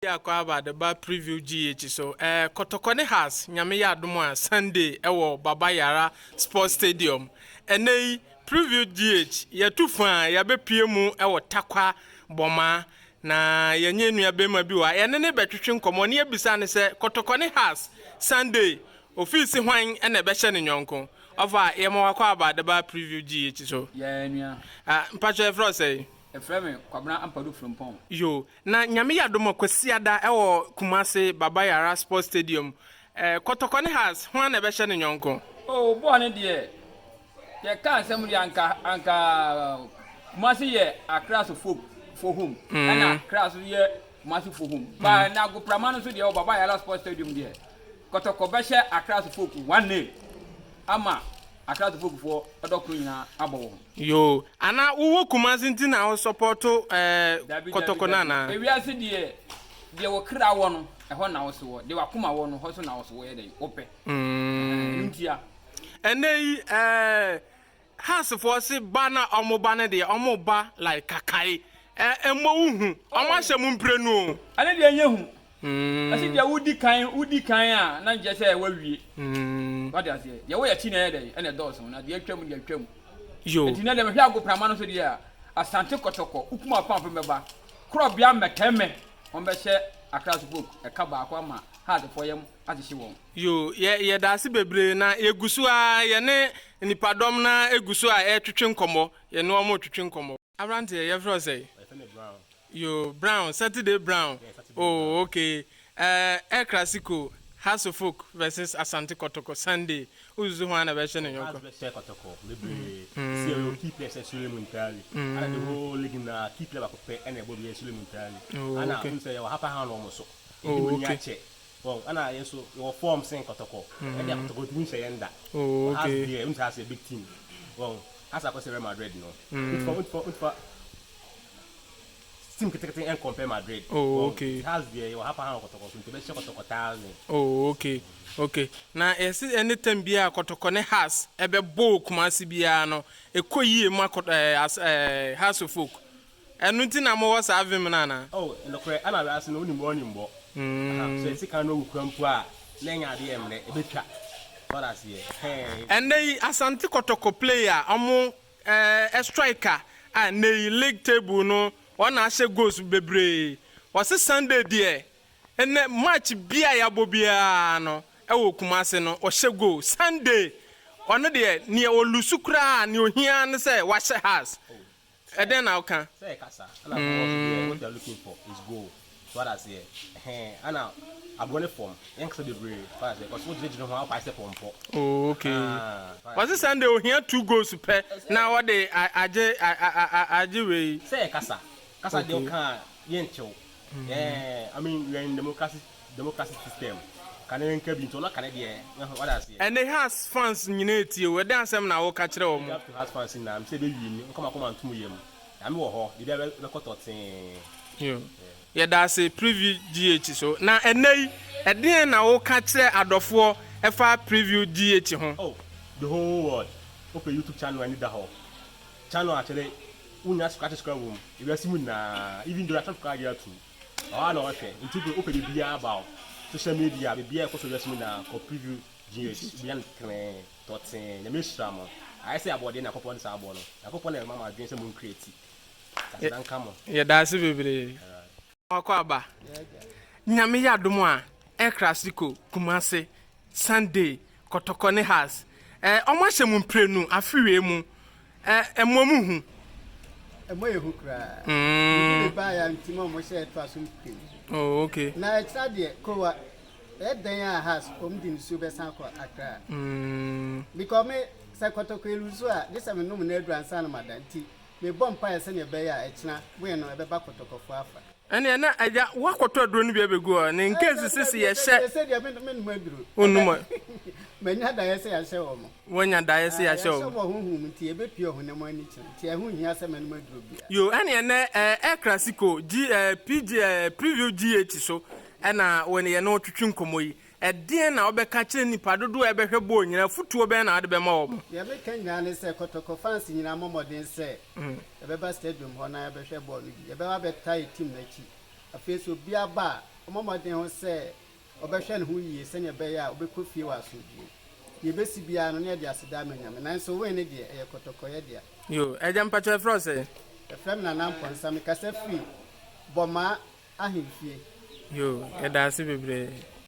Akɔ aba de ba Preview GH so. Eh, Kɔtɔkɔ ne Hearts, Nyame yɛ adom a, Sunday ɛwɔ Baba Yara Sports Stadium. Ɛnɛ yi, Preview GH, yɛtu fa a yɛabɛpue mu ɛwɔ Tarkwa Bɔmaa, na yɛnyɛ nua bɛrima bi wɔ ha. Yɛne ne bɛtwetwe nkɔmmɔ ne yɛbisa ne sɛ, Kɔtɔkɔ ne Hearts, Sunday, ofiisi hwan ɛna ɛbɛhyɛ ne nyɔnko? Ɔfa, yɛma wakɔ aba de ba Preview GH so. Yɛn nua. Ah, mpakyɛ yɛfrɛ wo sɛn? Ɛfrɛ me Kwabena Ampadu Frimpong. Yo, na Nyame yɛ adom a Kwasiada ɛwɔ Kumasi Baba Yara Sports Stadium. Eh, Kɔtɔkɔ ne Hearts, hwan na ɛbɛhyɛ ne nyɔnko? Oh, bɔɔl no deɛ, yɛka asɛm deɛ anka anka Kumasi yɛ Accra so folk for home. Ɛna Accra so yɛ Kumasi for home. Ba na agoprama no so deɛ wɔ Baba Yara Sports Stadium deɛ, Kɔtɔkɔ bɛhyɛ Accra so folk 1-0 ama Accra so folk foɔ ɛdɔ koro nyinaa abɔ wɔn. Yoo, ana wowɔ Kumasi nti na wo support eh, Dabi, dabi, Kɔtɔkɔ no dabi. anaa? Ewiase deɛ, deɛ wo kra wɔ no, ɛhɔ na wo so wɔ. Deɛ w'akoma wɔ no, hɔ so na wo so wɔyɛ dɛn? Wopɛ. Ɛno ntia. Ɛnɛ yi, eh, Heartsfoɔ se ba na ɔmo ba no deɛ, ɔmo ba like kakae. Eh, ɛmmɔ wo hu. Ɔmo ahyɛ mo mprenu o. Ɛno deɛ ɛnyɛ hu. Ɛsɛ deɛ wodi kan, wodi kan a, na nkyɛ sɛ wawie. Wate aseɛ? Deɛ woyɛ akyi na ɛyɛ dɛn? Ɛna ɛdɔɔso. Na deɛ atwam deɛ atwam. Yo. Nti na deɛ mehwɛ agoprama no so deɛ a, Asante Kɔtɔkɔ, wokum afamfo mmɛba. Korɔbea mmɛtɛmmɛ, wɔn bɛhyɛ Accra Folk ɛka baako ama Heartsfoɔ yam ahyehye wɔn. Yo, yɛ yɛda ase bebree na yɛgu so ara yɛne nnipadɔm no ara gu so a ɛretwetwe nkɔmmɔ, yɛne wɔn retwetwe nkɔmmɔ. Aberanteɛ, yɛfrɛ wo sɛn? Yɛfrɛ me Brown. Yo, Brown, Saturday Brown. Yeah, Saturday Oh, Brown. okay. El Clasico, Hearts of Oak versus Asante Kotoko, Sunday. Wosusu hwan na ɛbɛhyɛ ne Hearts yɔnko? bɛhyɛ Kotoko bebree. Sisi yɛ key player sɛ Sulley Muntari. Ana the whole league na key player baako pɛ ɛna ɛbɔ bi yɛ Sulley Muntari. Oh, Ana okay. n sɛ yɛwɔ hapa hand wɔn so. Yɛdi Oh, wɔn ni okay. akyɛ. Wɔn ana yɛn nso yɛwɔ form sen Kotoko. Ɛde Kotoko ntumi nhyɛ yɛn da. Oh, Hearts okay. deɛ n sɛ Hearts yɛ big team. Wɔn Hearts akɔ sɛ Real Madrid no. Ntfa ntfa ntfa team ketekete ɛn compare Madrid. Oh, Wɔn okay. Hearts deɛ yɛwɔ hapa hand wɔ Kotoko so nti ɛbɛhyɛ Kotoko 1,000. Oh, okay. Na yɛse ɛne time biara Kɔtɔkɔ ne Hearts ɛbɛbɔ wɔ Kumasi biara no, ɛkɔ yie ma kɔ ɛɛ as ɛɛ Hearts of Oak. Ɛno nti na mowɔ saa vim no anaa? Oh, nokorɛ, ɛna wiase no wonim bɔ wonim bɔ. Aha, sɛ sika no wu kura mpo a, na ɛnyɛ adeɛ mmerɛ, ɛbɛtwa. So wate aseɛ? Hɛn. Ɛnnɛ yi, Asante Kɔtɔkɔ player a ɔmo ɛɛ striker a nnɛ yi league table no wɔn na ahyɛ goals bebree. Wɔse Sunday deɛ, ɛnnɛ match biara a yɛabɔ biara no ɛwɔ Kumasi no ɔhyɛ goal. Sunday, ɔno deɛ nea ɔlusu koraa nea ohia ara ne sɛ wahyɛ Hearts. Ɛdɛn na woka? Sɛ ɛkasa, ɛna goal nso deɛ what you are looking for is goal. So wate aseɛ? Ɛhɛn, ɛna agorɔ ne fam, yɛnkasa bebree, so wate aseɛ? Cause wogyinagyina ho a wopae sɛ pɔmpɔ. Oh, okay. Ahaa, so wate Wɔse aseɛ? Sunday ohia two goals pɛ na wɔde agye agye wei. Sɛ ɛkasa, kasa deɛ Okay. woka a yɛnkyew. Yeah, I mean we are in democracy democracy system. Ka ne nka bi nti ɔno aka ne deɛ, ɛho wate aseɛ? Ɛnɛ Hearts fans nyinaa etie wo, ɛdɛn asɛm na woka kyerɛ Big wɔn? up to Hearts fans nyinaa, mesɛ ɛbɛwie ni, nkɔ makoma ntom yam. Nyame wɔ hɔ, biribiara bɛkɔ tɔtee. Yo, yɛda ase Preview GH so. Na ɛnɛ yi, ɛdeɛn na woka kyerɛ adɔfoɔ ɛfa Preview GH ho? Oh, the whole world, wopɛ YouTube channel a ani da hɔ. Channel a kyerɛ wonya scratches koraa wɔ mu, ewiase mu nyinaa, even though yɛatɔ koraa agye atom. Ɛhɔ ara na ɔhwɛ, nti wopɛ wopɛ biribiara about social media, biribiara ɛkɔ so wiase mu nyinaa, kɔ Preview GH, wobɛnya no trenee, tɔtee. Nyame nhyira mo. Ayɛ sɛ abɔdeɛ Nyankopɔn de saa abɔ no. Nyankopɔn na ɛma mo adwene sɛ mo ncreate. Aseda nka mo. Yɛda ase bebree. Wakɔ aba. Nyame yɛ adom a, El Clasico, Kumasi, Sunday, Kɔtɔkɔ ne Hearts. Eh, ɔmo ahyɛ mo mprenu afe wei mu. Eh, ɛmmɔ mo hu. Ɛmmɔ yɛ hu koraa. Biribi ne baeɛ a nti ma ɔmo hyɛ ɛtoa so mprenu. Oh, okay. Na ɛkyena deɛ, Kowa, ɛyɛ dɛn a Hearts ɔmo de nsuo bɛsan akɔ Accra? Because me, sɛ Kɔtɔkɔ elusu a, gye sɛ menom no aduru ansa na mada nti, mebɔ mpaeɛ sɛdeɛ ɛbɛyɛ a ɛkyena win no ɛbɛba Kɔtɔkɔfoɔ afa. Ɛnneɛ na agya woakɔtɔ aduro no bi abɛgu hɔ ne in case sɛ sɛ yɛhyɛ. Sɛ deɛ menom aduro. Wonnom a. Manya daeɛ sɛ yɛahyɛ wɔn. Woanya daeɛ sɛ yɛahyɛ wɔn. Yɛahyɛ wɔ honhom mu nti ɛbɛpue ɔhonam ani kyerɛ nti ɛho nhia sɛ mɛnom aduro biara. Yo, ɛnneɛ nɛ El Clasico G eh, PG eh, Preview GH so ɛna wo ne yɛne wo twetwe nkɔmmɔ yi. Ɛdeɛn na wobɛka akyerɛ nnipa dodoɔ a ɛbɛhwɛ bɔɔl nyinaa? Afotuo bɛn na wode bɛma wɔn? Deɛ meka nyinaa ne sɛ Kɔtɔkɔ fans nyinaa mmɔ mmɔden sɛ yɛbɛba stadium hɔ na yɛabɛhwɛ bɔɔl no bi. Yɛbɛba abɛtaa yɛn team no akyi. Afei sɛ obiara ba a, Ɔmmɔ mmɔden ho sɛ ɔbɛhwɛ ne ho yie sɛnea ɛbɛyɛ a ɔbɛkɔ fie wɔ asomdwoeɛ mu. Deɛ ɛbɛsi biara no, na yɛde aseda ama Nyame. Nanso wei ne deɛ, ɛyɛ kɔtɔkɔyɛ dea. Yo, agya mpakyɛ yɛfrɛ wo sɛn? Yɛfrɛ me Nana Amponsah, mekasa firi Bɔmaa ahemfie. Yo, yɛda ase bebree.